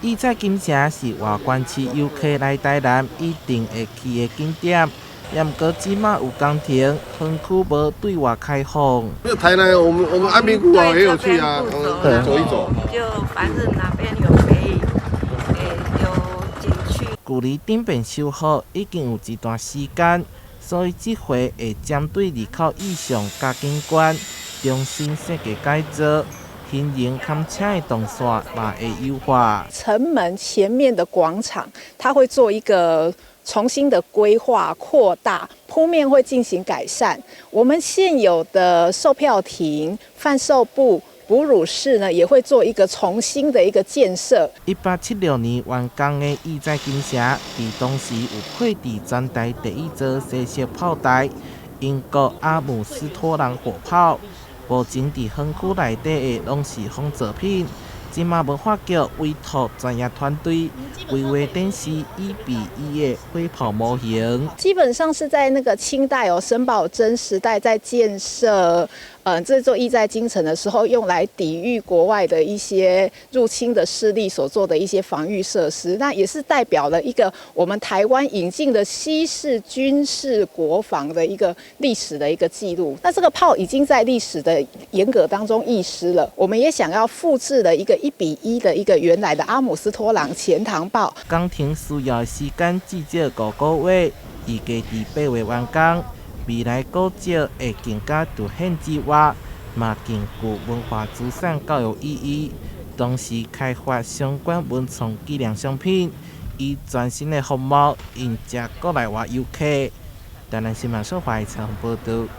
億載金城是外縣市遊客來台南一定會去的景點，毋過這馬有工程，園區無對外開放。那台南，我們安平古堡也有去啊，走一走。就反正哪邊有可以，有景區。距離頂遍修好已經有一段時間，所以這回會針對入口意象佮景觀重新設計改造。行人崁車的動線嘛會優化。城門前面的廣場，它會做一個重新的規劃、擴大，鋪面會進行改善。我們現有的售票亭、販售部、哺乳室呢，也會做一個重新的一個建設。1876年完工的億載金城，佇當時有配置全台第一座西式炮台——英國阿姆斯托朗火炮。目前佇園區內底的攏是仿造品。這馬文化局委託專業團隊規劃展示1比1的火炮模型。基本上是在那個清代哦，沈葆楨時代在建設這座億載金城的時候，用來抵禦國外的一些入侵的勢力所做的一些防禦設施。那也是代表了一個我們台灣引進的西式軍事國防的一個歷史的一個記錄。那這個炮已經在歷史的沿革當中遺失了，我們也想要複製了一個1比1的一個原來的阿姆斯托朗前膛炮。工程需要的時間至少5個月，預計佇8月完工。未來古蹟會更加凸顯之外，嘛更具文化資產教育意義。同時開發相關文創紀念商品，以全新的風貌迎接國內外遊客。台南新聞所懷採訪報導。